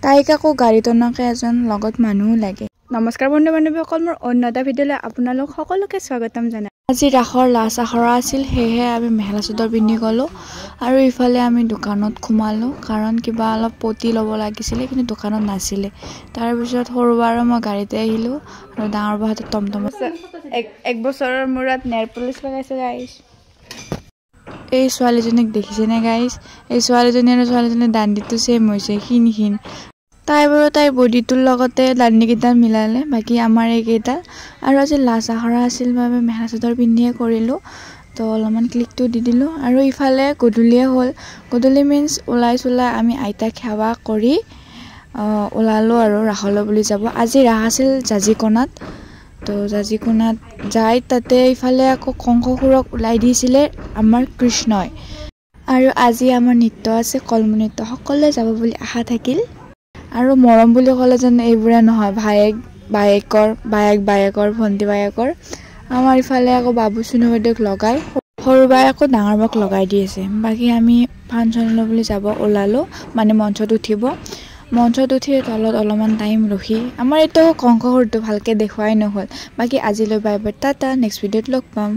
তাইক আকৌ গাড়ীত অনাকৈ এজন লগত মানুহো লাগে। নমস্কাৰ বন্ধু বান্ধৱীসকল, মোৰ অন্য এটা ভিডিঅ'লৈ আপোনালোক সকলোকে স্বাগতম জনাই। আজি ৰাসৰ লাষ্ট আখৰা আছিল, সেয়েহে আমি মেখেলা চাদৰ পিন্ধি গ'লোঁ। আৰু ইফালে আমি দোকানত সোমালোঁ, কাৰণ কিবা অলপ পতি ল'ব লাগিছিলে, কিন্তু দোকানত নাছিলে। তাৰপিছত সৰু বাৰ মই গাড়ীতে আহিলোঁ আৰু ডাঙৰ বাৰ হাতত টমটমত। এক বছৰৰ মূৰত নেল পলিচ লগাইছোঁ গাইছ। এই ছোৱালীজনীক দেখিছেনে গাইছ? এই ছোৱালীজনী আৰু ছোৱালীজনীৰ দাণ্ডিটো ছেইম হৈছে, ক্ষীণ ক্ষীণ। তাই বাৰু তাইৰ বডিটোৰ লগতে দাণ্ডিকেইডাল মিলালে, বাকী আমাৰ এইকেইডাল। আৰু আজি লাষ্ট আখৰা আছিল বাবে মেখেলা চাদৰ পিন্ধিয়ে কৰিলোঁ, তো অলপমান ক্লিকটো দি দিলোঁ। আৰু ইফালে গধূলিয়ে হ'ল। গধূলি মিনছ ওলাই চোলাই আমি আইতাক সেৱা কৰি ওলালোঁ আৰু ৰাসলৈ বুলি যাব। আজি ৰাস আছিল জাজিকোনাত, তো জাজিকোনাত যাই তাতে ইফালে আকৌ কংসসুৰক ওলাই দিছিলে আমাৰ কৃষ্ণই। আৰু আজি আমাৰ নৃত্য আছে, কলম নৃত্য, সকলোৱে যাব বুলি আশা থাকিল। আৰু মৰম বুলি ক'লে যেন এইবোৰে নহয়, ভায়েক বায়েকৰ, বায়েক বায়েকৰ, ভণ্টি বায়েকৰ। আমাৰ ইফালে আকৌ বাবু চুনু বাইদেউক লগাই সৰু বাই আকৌ ডাঙৰ বাক লগাই দি আছে। বাকী আমি ফাংচনলৈ বুলি যাব ওলালোঁ, মানে মঞ্চত উঠিব। মঞ্চত উঠি তলত অলপমান টাইম ৰখি আমাৰ এইটো কংসসুৰটো ভালকৈ দেখুৱাই নহ'ল। বাকী আজিলৈ বাই বাই, টাটা, নেক্সট ভিডিঅ'ত লগ পাম।